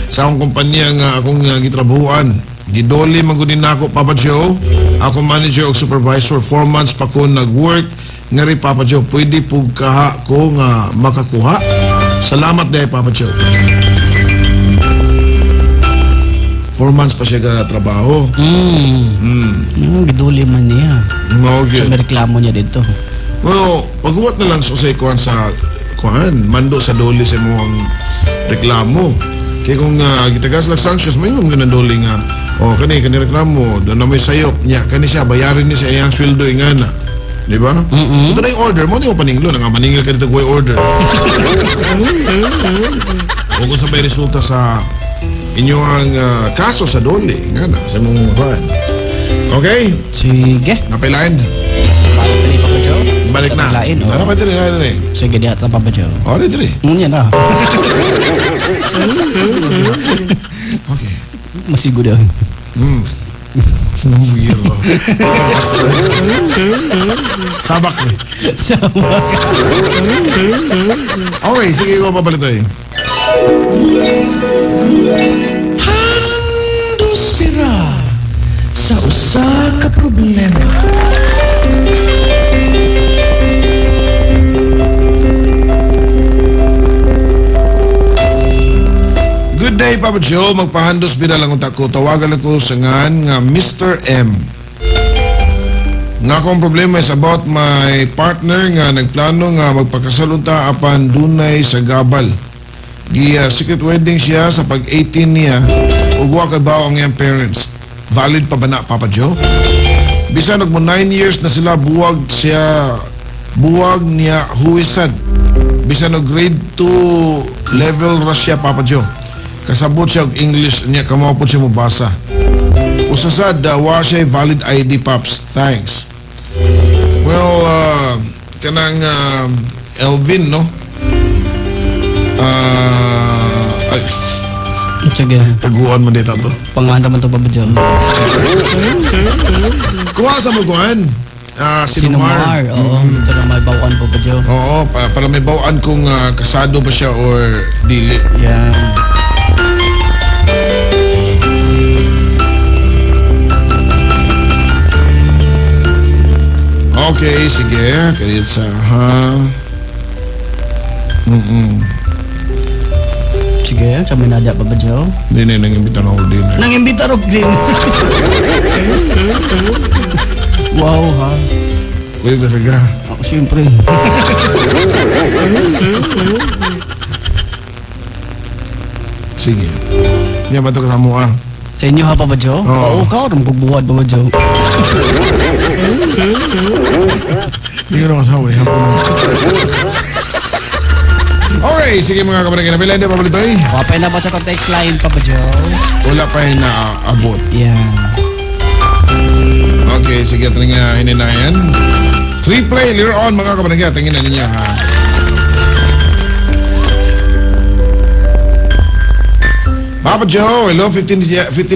sa akong kumpanya nga akong gitrabahuan. Gidoli man gud nako, Papa Joe. Ako manager og supervisor 4 months pa ko nag-work ngari, Papa Joe, pwede pug kaha ko nga makakuha. Salamat dahil, Papa Joe. 4 months pa siya ga trabaho. Giduli man niya. Mao So, gyud. may reklamo niya dito. Well, paghuwat na lang sa kuan sa kuan, mando sa doli sa imong reklamo. Kaya kung gitagas lang sanctions, may nga ng doli nga, oh, kani, kani reklamo, doon na may sayop niya, kani siya, bayarin niya sa iyang sweldo ingana. Di ba? Ito na yung order mo, di mo paninglo, nga maningil ka dito kuha order. O kung sa may resulta sa inyong kaso sa doli, ingana, sa imong kuan. Okay? Sige. Napailain? Balik na ni Papa Joe. Balik na. Lain, oh. Tara pa diri, diri. Sige, diha ta, Papa Joe. Oh, diri. Ngunyan na. Okay. Masigo daw. Weird. Sabak eh. Sabak. Okay, sige ko papalitoy. Handos bira sa usa ka problema. Good day, Papa Joe. Magpahandos bira lang unta ko. Tawagan lang ko sa ngan nga Mr. M. Nga akong problema is about my partner nga nagplano nga magpakasal unta apan dunay sa gabal. Giya secret wedding siya sa pag-18 niya ug wa kabaw ang iyang parents. Valid pa ba na, Papa Joe? Bisan og mo 9 years na sila buwag siya buwag niya huwisad. Bisan og grade 2 level ra siya, Papa Joe. Kasabot siya og English niya kamo pud siya mobasa. Usa sad wa siya valid ID, Paps. Thanks. Well, kanang Elvin, no? Ay, Sige. Taguan mo dito to. Panganda man to, Papa Joe. Kuha sa mo kuhan. Sinumar. Sinumar. Oo, ito na may bawaan, Papa Joe. Oo, para may bawaan kung kasado ba siya or dili. Yeah. Okay, sige. Kaya sa, ha? Sige, sa may nadya, Papa Joe. Hindi na, nangimbita na ako din. Nangimbita rog din. Wow, ha? Kuya, basaga. Ako, siyempre. Sige. Hindi ba ito kasama ah? Sa inyo ha, Papa Joe? Oo. Oo, ka, rin magbubuhat, Papa Joe. Hindi ko na kasama. Hindi ko. Okay, sige mga kabarangay. Napila hindi, Papa Litoy? Wapay na ba sa text line, Papa Joe? Wala pa yung naabot. Yeah. Okay, sige. Ito nga hininayan. Free play later on mga kabarangay. Tingin na ninyo ha. Papa Joe, hello. 15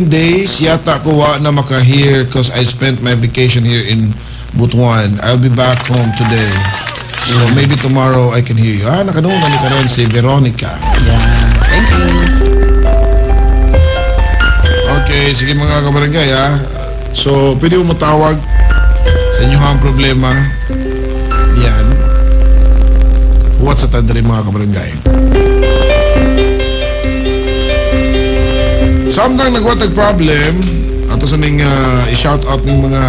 days yata ko wa na maka-here cause I spent my vacation here in Butuan. I'll be back home today. So maybe tomorrow I can hear you. Ah, nakanoon na ni karon si Veronica. Yeah. Thank you. Okay, sige mga kabarangay ha. So, pwede mo matawag sa inyong ang problema. Yan. Huwat sa tadri mga kabarangay. Samtang nagwatag problem, ato sa ning i-shout out ning mga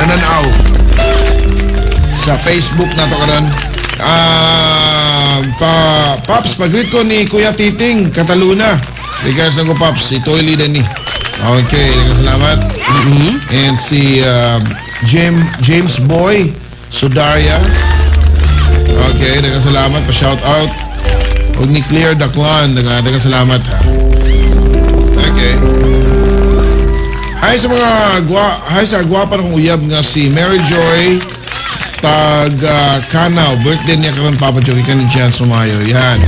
nananaw sa Facebook nato karon. Paps, pag-greet ko ni Kuya Titing Cataluna. Regards na ko, Paps. Si Toily din ni. Okay, salamat. And si James Boy Sudaria. Okay, daghang salamat. Pa-shout out. Og ni Claire Daclan, daghang salamat ha. Okay. Hi sa mga hi sa gwapa ng uyab nga si Mary Joy tag Kanaw. Birthday niya karon, Papa Joe, ikan ni Jan Sumayo. Yan.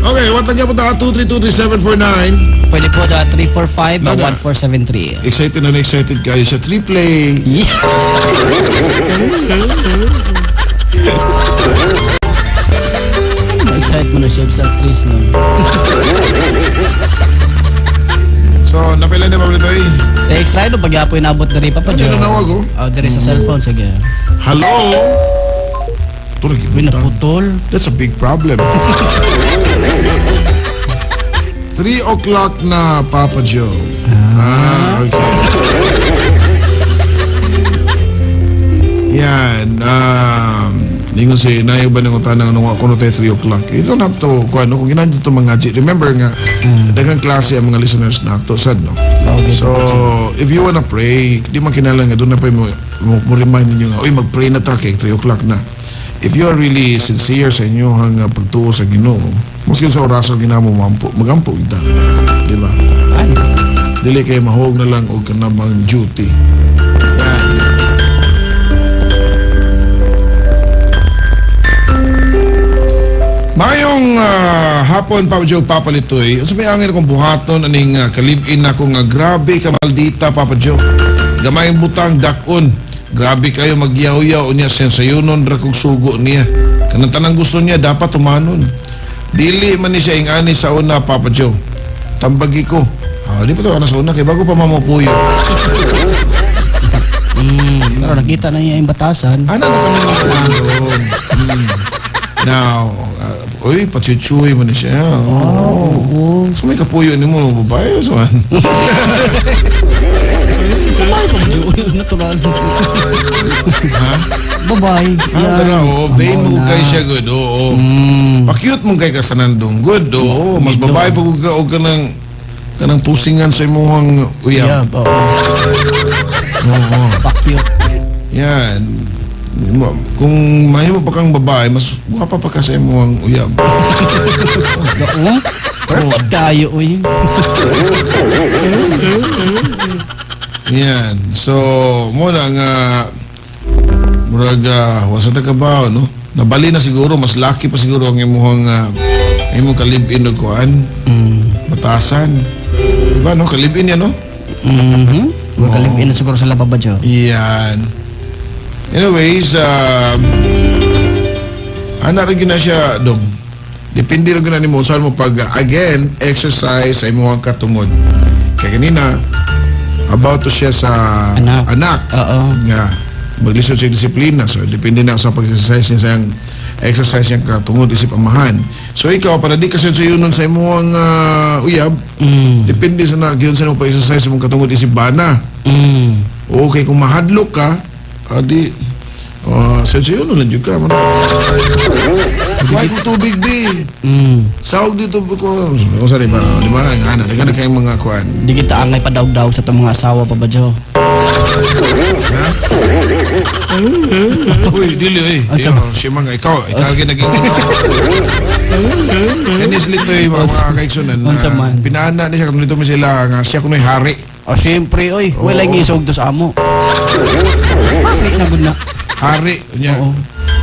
Okay, what lagi po ta 2323749. Pwede po da 345-1473. Excited na excited kayo sa three play. Yeah. Excited mo na siya sa stress no. So, napila na ba ito eh? Text line, pag apoy nabot diri Papa Joe. Ano nawag oh? Oh, diri sa cellphone, sige. Hello? Uy, naputol. That's a big problem. 3 o'clock na, Papa Joe. Ah, okay. Yan. Ningon si nayo ba nang utanang nung ako no tayo 3 o'clock. You don't have to, kung ano, kung ginadyo ito mga gadget. Remember nga, daghang klase ang mga listeners na to, sad, no? Okay, So, if you wanna pray, di man kinahanglan nga, doon na pa mo remind ninyo nga, uy, mag-pray na ta kay 3 o'clock na. If you are really sincere sa inyong pagtuo sa Ginoo, maski sa orasan ginamo mampo, magampo kita. Di ba? Ano? Dili kay mahog na lang og kanamang duty. Yan. Mayong hapon, Papa Joe, Papa Litoy. Unsa may angin akong buhaton aning ka-live-in ako nga grabe ka maldita, Papa Joe. Gamay butang dakon. Grabe kayo magyaw-yaw niya sensayunon ra kog sugo niya. Kanang tanang gusto niya dapat tumanon. Dili man ni siya ingani sa una, Papa Joe. Tambagi ko. Ah, di pa to ana sa una kay bago pa mamupuyo. Pero nakita na niya yung batasan. Ana na kami doon. Now, uy, pachuchuy mo na siya. Oh. So may kapuyo ni mo, babae o saan? Babae pa ba? Natural. Ha? Babae. Ah, tara, oo. Vain mo kay siya, good. Oo. Pa-cute mo kay kasanandong, good. Oo. Mas babae pa kung ka, o ka ng pusingan sa imuhang uyab. Uyab, oo. Oo. Pa-cute. Yan. Kung mahimo pa kang babae, mas gwapa pa ka sa imuhang uyab. Oo. Perfect kayo, uy. Yan. So, mo na nga murag wasa ta kabaw, no? Nabali na siguro, mas laki pa siguro ang imuhang imong kalib-in og kuan. Batasan. Diba, no? Kalib-in yan, no? Mhm. Makalib-in na siguro sa Papa Joe. Yan. Anyways, ana rin gina siya, dong. Depende rin gina nimo saan mo pag, again, exercise sa imuhang katungod. Kaya kanina, about to siya sa Anak. Anak. Oo. Nga, maglisod siya disiplina. So, depende na sa pag-exercise niya sa iyang exercise niyang katungod isip amahan. So, ikaw, para di kasi sa yunon sa imuhang uyab, depende sa na, gyud sa mo pag-exercise imong katungod isip bana. Okay, kung mahadlok ka, adi, sa yunon lang jud ka. Mana. Kuhay ko tubig, bi. Sahog dito ko. Kung sa diba, di ba? Ang ana, daghan na kayong mga kuan. Di kita angay padaog-daog sa itong mga asawa, Papa Joe. Ha? Uy, dili eh. Ang Di, oh, siya mga ikaw, ikaw lagi naging Kanis lito eh, mga kaigsunan na Unsa man? pinaana ni siya kung dito mo sila nga siya kuno'y hari. Oh, siyempre, oy. Wala yung isog to sa amo. Hari na gud na. Hari niya. Oo.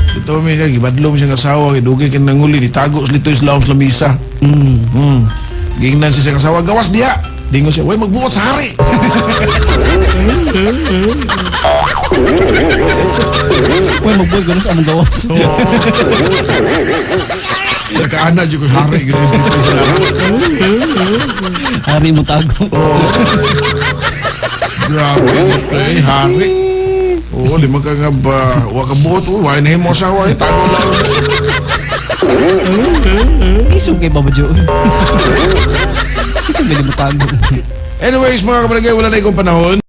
Dito mi siya gibadlom siya nga asawa kay dugay kay nanguli ditago sa lito sa lawom sa lamisa. Gingnan siya sa asawa, gawas diha. Dingo siya, "Way magbuot sa hari." Uy, magbuot ko na sa among gawas. Nakaana jud ko hari gid dito sila. Hari mo tago. Grabe dito eh, hari. Oo, lima ka nga ba, wa ka buot, oh, wa na himo asawa, eh, tago lang. Isog kay Papa Joe. Isog kay mo tago. Anyways, mga kabarangay, wala na ikong panahon.